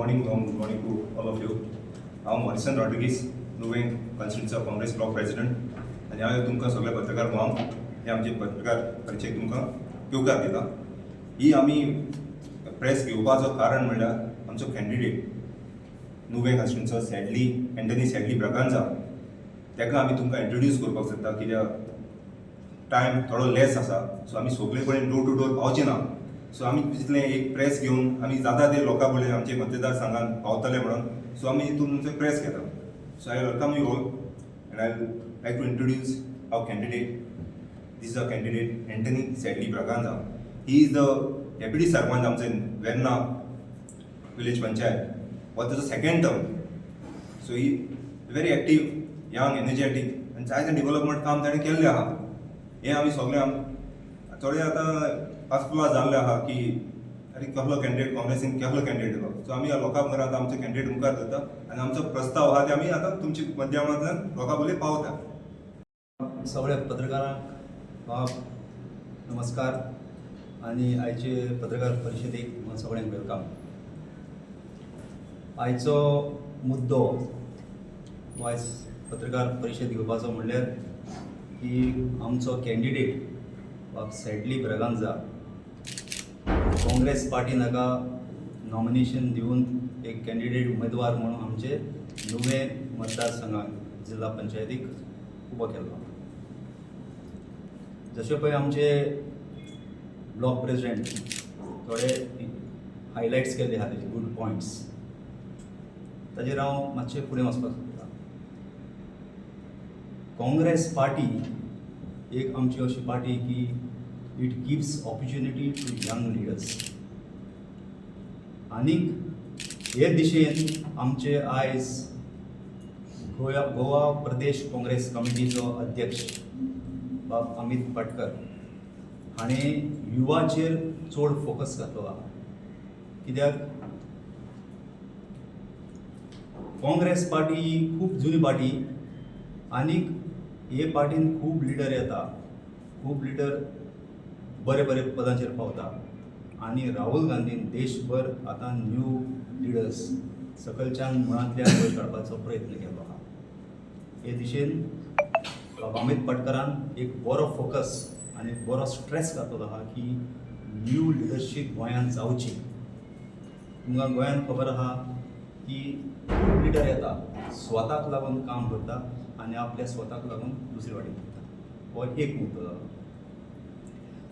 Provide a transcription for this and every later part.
Morning, warm good morning to all of you. हांव Morrison Rodrigues, नुवें कॉन्स्टिट्युन्सीचो Congress block president आनी हांव तुमकां सगळ्या पत्रकार भावांक हे आमचे पत्रकार परिशदेक तुमकां येवकार दिता. ही आमी प्रेस घेवपाचो कारण म्हणल्यार आमचो कॅन्डिडेट नुवें कॉन्स्टिट्युन्सीचो सॅडली, एंटनी सॅडली ब्रागांजा, ताका आमी तुमकां इंट्रोड्यूस करपाक सोदता, कित्याक टायम थोडो लेस आसा. सो आमी सगळे कडेन डोर टू डोर पावचे ना. सो आमी तितलें एक प्रेस घेवन आमी जाता ते लोकां कडेन आमचे मतदारसंघात पावतले म्हणून सो आमी हितून तुमचो प्रेस घेता. So I welcome you all and I like to introduce our candidate. This is our candidate, Antony Sadly Braganza. He is the deputy sarpanch आमचे वेर्ना विलेज पंचायत. हो ताजो second term. So he very active, young, energetic आनी जायते development काम ताणें केल्लें आहा. हें आमी सगळे थोडे आतां पासपुला जाल्ले आहा की अरे, कसलो कॅन्डिडेट, काँग्रेसीन कसलो कॅन्डिडेट येलो. सो आमी ह्या लोकां मुखार आतां आमचे कॅन्डिडेट मुखार दवरता आनी आमचो प्रस्ताव आहा ते आमी आतां तुमच्या माध्यमांतल्यान लोकां बरोबर पावता. सगळ्या पत्रकारांक बाब नमस्कार आनी आयचे पत्रकार परिशदेक तुमकां सगळ्यांक welcome. आयचो मुद्दो आयज पत्रकार परिशद घेवपाचो म्हणल्यार की आमचो कॅन्डिडेट बाब सॅडली ब्रगांजा, काँग्रेस पार्टीन हाका नॉमिनेशन दिवन एक कॅन्डिडेट, उमेदवार म्हणून आमचे नुवें मतदारसंघात जिल्हा पंचायतीक उबो केल्लो. जशें पळय आमचे ब्लॉक प्रेसिडेंट थोडे हायलायट्स केल्ले आहा तेजे गूड पॉयंट्स, ताजेर हांव मातशें फुडें वचपाक सोदतां. काँग्रेस पार्टी एक आमची अशी पार्टी की it gives opportunity to young leaders आनीक हे दिशेन आमचे आयज गोवा गोवा प्रदेश काँग्रेस कमिटीचो अध्यक्ष बाब अमित पाटकर हाणें युवाचेर चड फोकस घातलो आहा, कित्याक काँग्रेस पार्टी ही खूब जुनी पार्टी आनीक हे पार्टीन खूब लिडर येता, खूब लिडर बरे बरे पदांचेर पावता आनी राहुल गांधीन देशभर आतां न्यू लिडर्स सकलच्यान मुळांतल्यान वयर काडपाचो प्रयत्न केलो आहा. हे दिशेन बाब अमित पाटकरान एक बरो फोकस आनी बरो स्ट्रेस घातलो आहा की न्यू लिडरशीप गोंयांत जावची. तुमकां गोंयांत खबर आहा की खूब लिडर येता, स्वताक लागून काम करता आनी आपल्या स्वताक लागून दुसरे वाटेन वयता. हो एक मुद्दो जालो.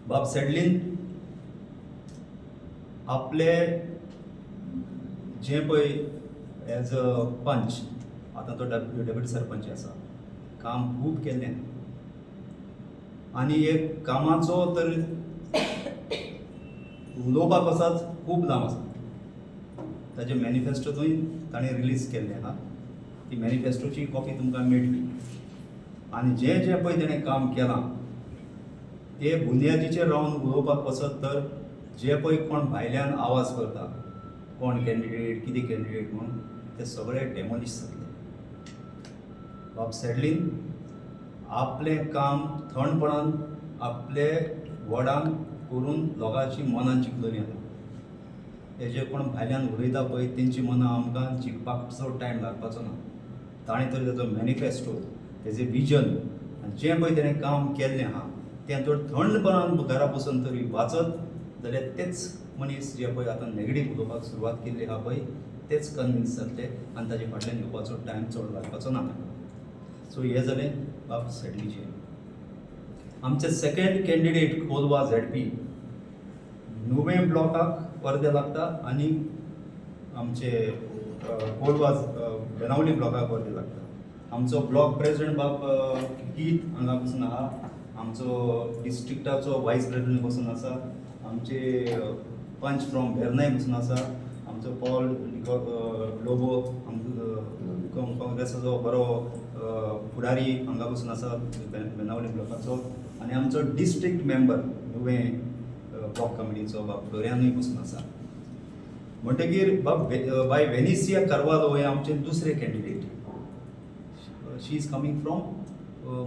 बाब सॅडलीन आपले जे पळय एज अ पंच, आतां तो डेप्युटी सरपंच आसा, काम खूब केल्लें आनी एक कामाचो तर उलोवपाक वचत खूब लांब आसा. ताजे मॅनिफेस्टोतूय ताणें रिलीज केल्लें आहा. ती मॅनिफेस्टोची कॉपी तुमकां मेळटली आनी जें जें पळय तेणें काम केलां ते बुन्यादीचेर रावन उलोवपाक वचत तर जे पळय कोण भायल्यान आवाज करता, कोण कॅन्डिडेट, कितें कॅन्डिडेट म्हणून, ते सगळे डेमोलिश जातले. बाब सॅडलीन आपलें काम थंडपणान आपले वडान करून लोकांची मनां जिखलेलीं आहा. हे जे कोण भायल्यान उलयता पळय, तेंची मनां आमकां जिखपाक चड टायम लागपाचो ना. ताणें तर तेजो मॅनिफेस्टो, तेजें विजन आनी जें पळय तेणें काम केल्लें आहा तें जर थंडपणान घरा बसून तरी वाचत जाल्यार तेच मनीस जे पळय आतां नेगेटीव उलोवपाक सुरवात केल्ली आहा पळय, तेच कन्विन्स जातले आनी ताजे फाटल्यान येवपाचो टायम चड लागपाचो ना तांकां. सो हें जालें बाब सॅडलीचें. आमचे सेकंड कॅन्डिडेट कोलवा झेडपी, नुवें ब्लॉकाक अर्दे लागता आनी आमचे कोलवा बेनावली ब्लॉकाक अर्दे लागता. आमचो ब्लॉक प्रेसिडेंट बाब गीत हांगा बसून आहा. आमचो डिस्ट्रिक्टाचो वायस प्रेसिडेंट बसून आसा. आमचे पंच फ्रॉम वेर्नाय बसून आसा. आमचो पॉल लोबो, आमचो काँग्रेसाचो बरो फुडारी हांगा बसून आसा बेनावली ब्लॉकाचो आनी आमचो डिस्ट्रिक्ट मेंबर नुवें ब्लॉक कमिटीचो बाब फ्लोरियानूय बसून आसा. म्हणटगीर बाब बाय वेनिसिया कार्वालो हे आमचे दुसरे candidate. She is coming from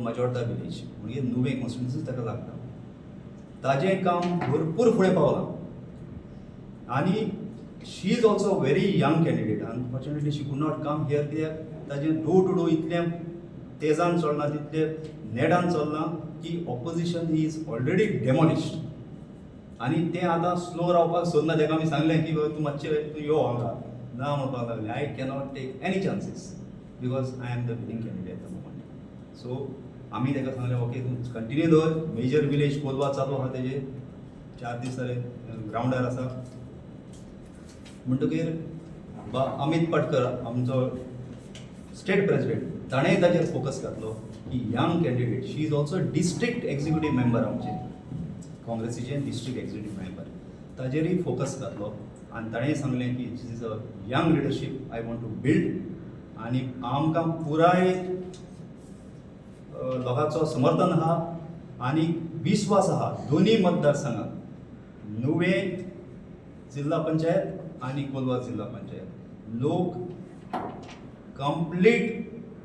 Majorda village, म्हणजे नुवें कॉन्स्टिट्युन्सी ताका लागता. ताजें काम भरपूर फुडें पावलां आनी She is also very young candidate. Unfortunately she could not come here, कित्याक ताजें डोर टू डोर इतलें तेजान चलना, तितलें नेटान चलना की ऑपोजिशन is already demolished आनी तें आतां स्लो रावपाक सोदना. ताका आमी सांगलें की बाबा तूं मातशें तूं यो हांगा. ना म्हणपाक लागलें, I cannot take any chances because I am the winning candidate at the moment. So आमी ताका सांगलें, ओके, तूं कंटिन्यू दवर. मेजर विलेज कोलवा चालू आहा तेजे, 4 दीस जाले ग्रावंडार आसा. म्हणटकीर बा अमीत पाटकर, आमचो स्टेट प्रेसिडेंट, ताणेंय ताचेर फोकस घातलो की young candidate, she is also district executive member, आमचे काँग्रेसीचे डिस्ट्रिक्ट एक्झिक्युटीव मेंबर, ताजेरय फोकस घातलो आनी ताणें सांगलें की this is a young leadership I want to build आनी आमकां पुराय लोकांचो समर्थन आहा आनी विस्वास आहा. दोनूय मतदारसंघात, नुवें जिल्हा पंचायत आनी कोलवा जिल्हा पंचायत, लोक कंप्लीट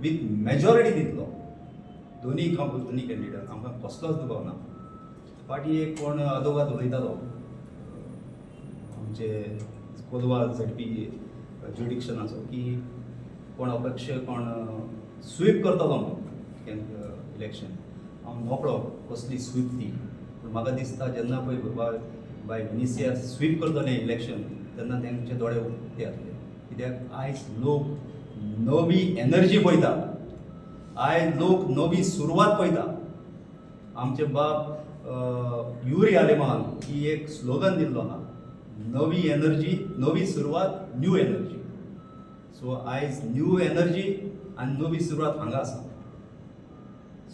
विथ मेजॉरिटी दितलो दोनूय दोनूय कॅन्डिडेट. आमकां कसलोच दुबाव ना. फाटीं एक कोण आदोगाद उलयतालो आमचे कोलवा झेडपी ज्युडिक्शनाचो की कोण अपक्ष कोण स्वीप करतलो म्हणून इलेक्शन. हांव नकळो कसली स्वीप ती, पूण म्हाका दिसता जेन्ना पळय बाय बाय विनिसिया स्वीप करतलें इलेक्शन तेन्ना तेंचे दोळे उक्ते जातले, कित्याक आयज लोक नवी एनर्जी पळयता, आयज लोक नवी सुरवात पळयता. आमचे बाब युरी आलेमान ही एक स्लोगन दिल्लो आहा, नवी एनर्जी, नवी सुरवात, न्यू एनर्जी. सो आयज न्यू एनर्जी आनी नवी सुरवात हांगा आसा.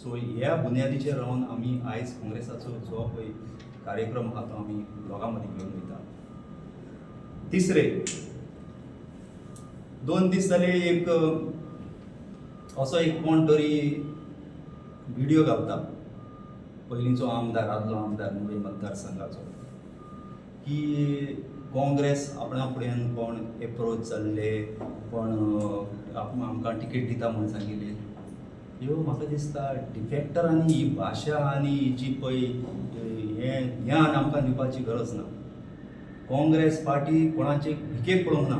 सो ह्या बुन्यादीचेर रावन आमी आयज काँग्रेसाचो जो पळय कार्यक्रम आहा तो आमी लोकां मदीं घेवन वयता. तिसरे, 2 दीस जाले एक असो एक कोण तरी व्हिडिओ घालता, पयलींचो आमदार, आदलो आमदार नुवें मतदारसंघाचो, की काँग्रेस आपणा फुड्यान कोण एप्रोच जाल्ले, कोण आमकां तिकेट दिता म्हूण सांगिल्लें. ह्यो म्हाका दिसता डिफेक्टरांनी ही भाशा आनी ही जी पळय हें ज्ञान आमकां दिवपाची गरज ना. काँग्रेस पार्टी कोणाचे भिकेक पडूंक ना.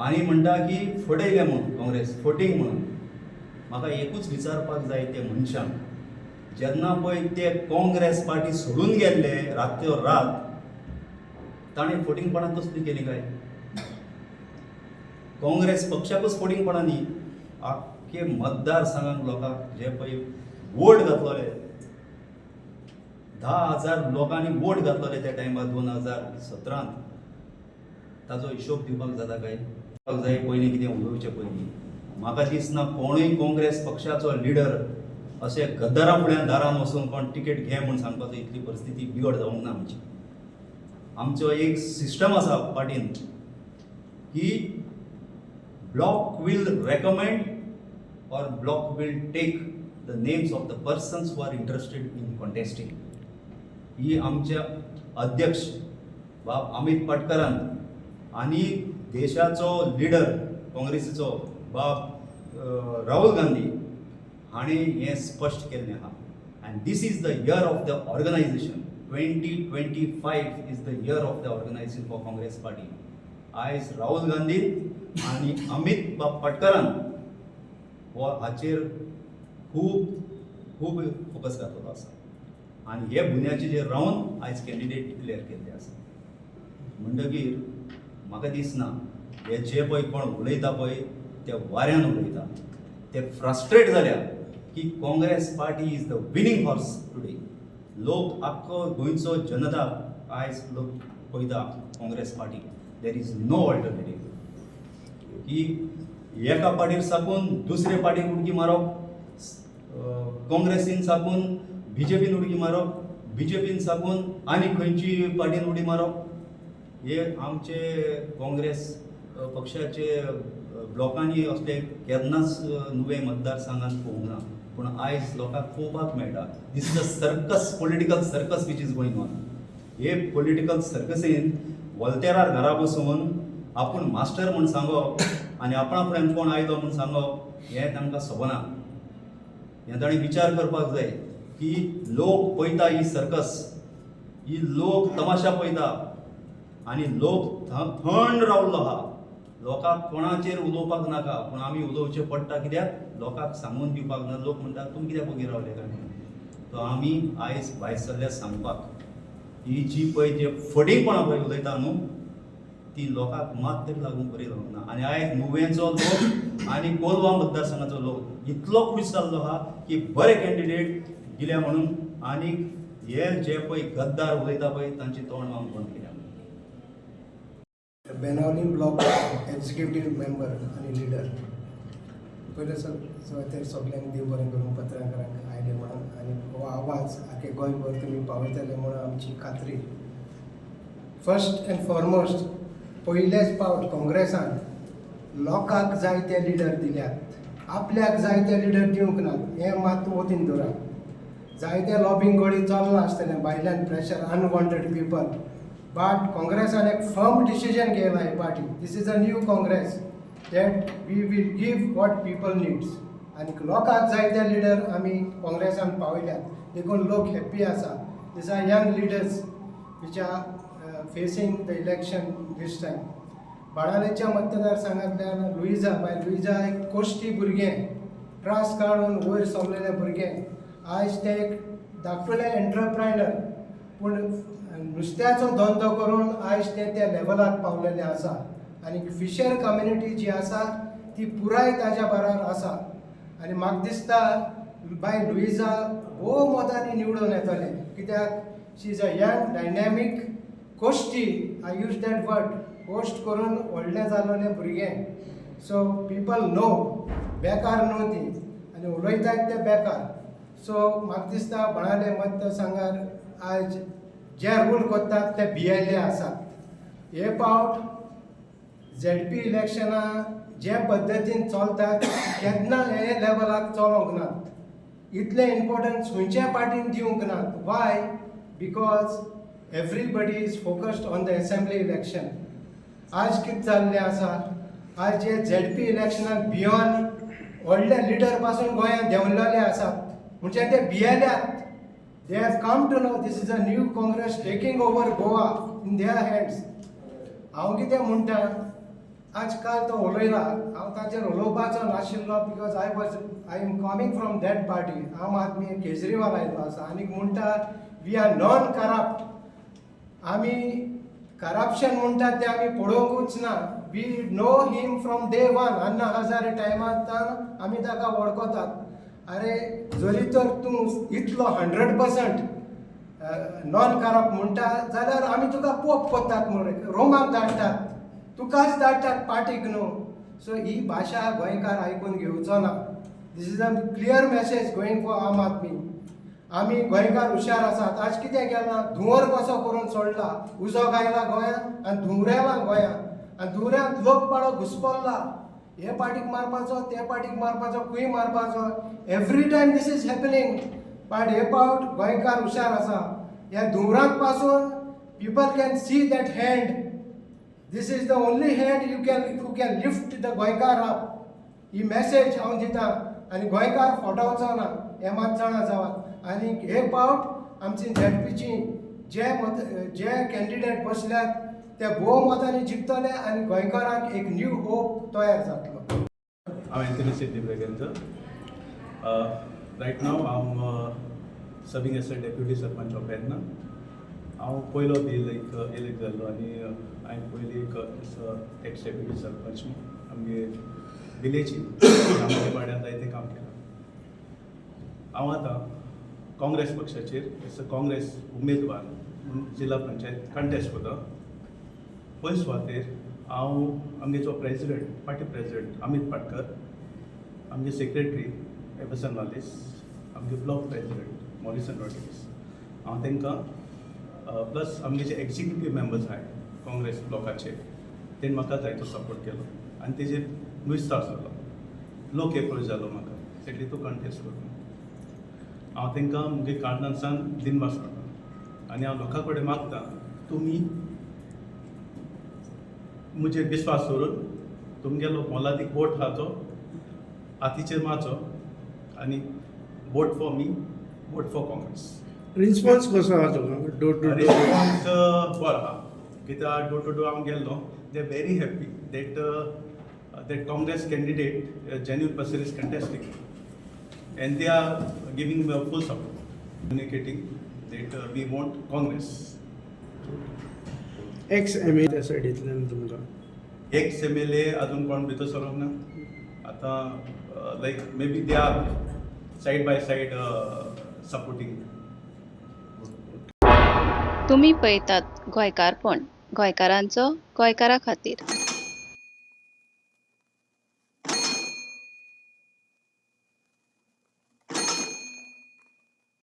आनी म्हणटा की फटयलें म्हूण काँग्रेस, फटींग म्हणून. म्हाका एकूच विचारपाक जाय ते मनशांक, जेन्ना पळय ते काँग्रेस पार्टी सोडून गेल्ले रातो रात, ताणें फटींगपणां कसलीं केलीं काय? काँग्रेस पक्षाकूच फटींगपणां न्ही, आख्खे मतदारसंघाक लोकांक जे पळय वोट घातलोले, 10,000 लोकांनी वोट घातलोले त्या टायमार 2017त, ताजो हिशोब दिवपाक जाता काय जाय पयलीं कितें उलोवचें पयलीं. म्हाका दिसना कोणूय काँग्रेस पक्षाचो लिडर अशें गद्दारा फुड्यान दारान वचून कोण तिकेट घे म्हूण सांगपाचो, इतली परिस्थिती बिगड जावंक ना आमची. आमचो एक सिस्टम आसा पार्टीन की bloc will recommend or bloc will take the names of the persons who are interested in contesting. ही आमच्या अध्यक्ष बाब अमित पाटकरान आनी देशाचो लिडर काँग्रेसीचो बाब राहुल गांधी हांणी हें स्पश्ट केल्लें आहा. And this is the year of the organization. 2025 is the year of the organization for Congress party. आयज राहुल गांधी आनी अमित बाब पाटकरान हो हाचेर खूब खूब फोकस घातलेलो आसा आनी हे बुन्याचेर रावन आयज कॅन्डिडेट डिक्लेअर केल्ले आसा. म्हणटकीर म्हाका दिसना हे जे पळय कोण उलयता पळय ते वाऱ्यान उलयता. ते फ्रस्ट्रेट जाल्या की Congress party is the winning horse today. लोक, आख्खो गोंयचो जनता आयज लोक पळयता Congress party, there is no alternative. की एका पार्टीर साकून दुसरे पार्टीक उडकी मारप, काँग्रेसीन साकून बीजेपीन उडकी मारप, बीजेपीन साकून आनी खंयची पार्टीन उडी मारप, हे आमचे काँग्रेस पक्षाचे ब्लॉकांनी असले केन्नाच नुवें मतदारसंघात पळोवंक ना. पूण आयज लोकांक पळोवपाक मेळटा, this is a circus, political circus which is going on. हे पॉलिटिकल सर्कसीन वॉल्तेरार घरा बसून आपूण मास्टर म्हूण सांगप आनी आपणा फुड्यान कोण आयलो म्हूण सांगप हें तांकां सोबना. हें ताणें विचार करपाक जाय की लोक पळयता ही सर्कस, ही लोक तमाशा पळयता. आनी लोक थंड रावल्लो आहा. लोकांक कोणाचेर उलोवपाक नाका, पूण आमी उलोवचें पडटा, कित्याक लोकांक सांगून दिवपाक ना. लोक म्हणटात तुमी कित्याक वगी रावले काय म्हणून. तो आमी आयज भायर सरल्या सांगपाक, ही जी पळय जे फटींगपणां पळय उलयता न्हू, ती लोकांक मात तरी लागूंक बरी लागूंक ना. आनी आयज नुवेंचो लोक आनी कोलवा मतदारसंघाचो लोक इतलो खूश जाल्लो आहा की बरे कॅन्डिडेट दिल्या म्हणून. आनी हे जे पळय गद्दार उलयता पळय तांची तोंड आमी बंद केल्या. बेनावलीम ब्लॉक एक्झिक्युटीव मेंबर आनी लिडर. पयले सुवातेर सगल्यांक देव बरें करूं, पत्रकारांक आयले म्हणून आनी हो आवाज आख्खे गोंयभर तुमी पावयतले म्हणून आमची खात्री. फर्स्ट एंड फॉरमोस्ट, पयलेच पावट काँग्रेसान लोकांक जाय ते लिडर दिल्यात, आपल्याक जाय ते लिडर दिवंक नात, हें मात मतीन दवरात. जायते लॉबींग गडी चल्लां आसतलें, भायल्यान प्रेशर, अनवॉन्टेड पिपल, बट काँग्रेसान एक फर्म डिसिजन घेयला हे party. This is a new Congress that we will give what people needs. आनी लोकांक जाय ते लिडर आमी काँग्रेसान पावयल्यात, देखून लोक हॅप्पी आसा. These are young leaders which are facing the election this time. बाणावलेच्या मतदारसंघांतल्यान लुईजा, बाय लुईजा एक कोश्टी भुरगें, त्रास काडून वयर सरलेलें भुरगें, आयज तें एक धाकटुलें एंटरप्रायनर, पूण नुस्त्याचो धंदो करून आयज तें त्या लेवलाक पावलेलें आसा. आनी फिशर कम्युनिटी जी आसा ती पुराय ताज्या बराबर आसा. आनी म्हाका दिसता बाय लुईजा भोव मतांनी निवडून येतलें, कित्याक she is a young dynamic Koshti. I use that word, coast करून व्हडलें जालोलें भुरगें. सो पिपल नो, बेकार न्हू ती आनी उलयतात ते बेकार. सो म्हाका दिसता बाणावले मतदारसंघार आयज जे रूल करतात ते भियेल्ले आसात. हे पावट झेडपी इलेक्शनां जे पद्दतीन चलतात, केन्ना हे लेवलाक चलोंक नात. इतलें इम्पोर्टन्स खंयच्याय पार्टीन दिवंक नात. Why? Because everybody is focused on the assembly election. आज कितें जाल्लें आसा, आज जे झेडपी इलेक्शनाक भियोन व्हडले लिडर पासून गोंयांत देंवलेले आसात, म्हणजे ते भियेल्यात. They have come to know this is a new Congress taking over Goa in their hands. हांव कितें म्हणटा, आज काल तो उलयला, हांव ताचेर उलोवपाचो नाशिल्लो, because I am coming from that party. आम आदमी केजरीवाल आयलो आसा आनी म्हणटा we are non corrupt. आमी करप्शन म्हणटात तें आमी पळोवंकूच ना. We know him from day one. Anna Hazare टायमांतल्यान आमी ताका वळखतात. अरे, जरी तर तूं इतलो 100% नॉन करप्ट म्हणटा जाल्यार आमी तुका पोप करतात मरे, रोमाक धाडटात, तुकाच धाडटात, पार्टीक न्हू. सो ही भाशा गोंयकार आयकून घेवचो ना. This is a clear message going for Aam Aadmi. आमी गोंयकार हुशार आसात. आज कितें केलां, धुंवर कसो करून सोडला, उजो घायला गोंयांत आनी धुंवरेला गोंयांत, आनी धुंवऱ्यांत लोक पाडो घुसपल्ला. हे पार्टीक मारपाचो, ते पार्टीक मारपाचो, खंय मारपाचो. Every time this is happening, but हे पावट गोंयकार हुशार आसा. ह्या धुंवरांत पासून people can see that hand. This is the only hand you can who can lift the गोंयकार up. ही मॅसेज हांव दिता आनी गोंयकार फटवचो ना हें मात जाणा जावात. आनी हे पावट आमची झेडपीची जे मत जे कॅन्डिडेट बसल्यात ते भोव मतांनी जिखतले आनी गोंयकारांक एक न्यू होप तयार जातलो. I'm Anthony Sidney Braganza. Right now, I'm serving as a deputy sarpanch of Verna. हांव पयलो बील एक इलेक्ट जाल्लो आनी हांवें पयली एक एक्स डेप्युटी सरपंच आमगे विलेजी आमगे वाड्यार जायतें काम केलां. हांव आतां काँग्रेस पक्षाचेर एज अ काँग्रेस उमेदवार म्हणून जिल्हा पंचायत कंटेस्ट करता. पयले सुवातेर हांव आमगे जो president, party president Amit Patkar, आमगे सेक्रेटरी एबसन वालीस, आमगे ब्लॉक प्रेजिडेंट मॉरिसन रॉड्रिगीस, हांव तांकां प्लस आमगे जे एक्झिक्युटीव मेंबर्स आहाय काँग्रेस ब्लॉकाचे, तेणी म्हाका जायतो सपोर्ट केलो आनी तेजेर विस्वास जालो, लोक एप्रोच जालो म्हाका तेटली तूं कंटेस्ट करता. हांव तांकां मुगे कारणांसान दिनवास म्हणटा आनी हांव लोकां कडेन मागता, तुमी म्हजेर विस्वास दवरून तुमगेलो मोलादीक वोट आहा तो हातीचेर मारचो आनी vote for me, vote for Congress. Response कसो आहा तुका door to door? Response बरो आहा. कित्याक डोर टू डोर हांव गेल्लो, they are very happy that that Congress candidate genuine person is contesting and they are giving full support, communicating that we want Congress. Ex M A त्या सायडींतल्यान तुमकां ex M L A अजून कोण भितर सरोंक ना आतां, like maybe they are side by side supporting. तुमी पळयतात गोंयकारपण, गोंयकारांचो गोंयकारा खातीर.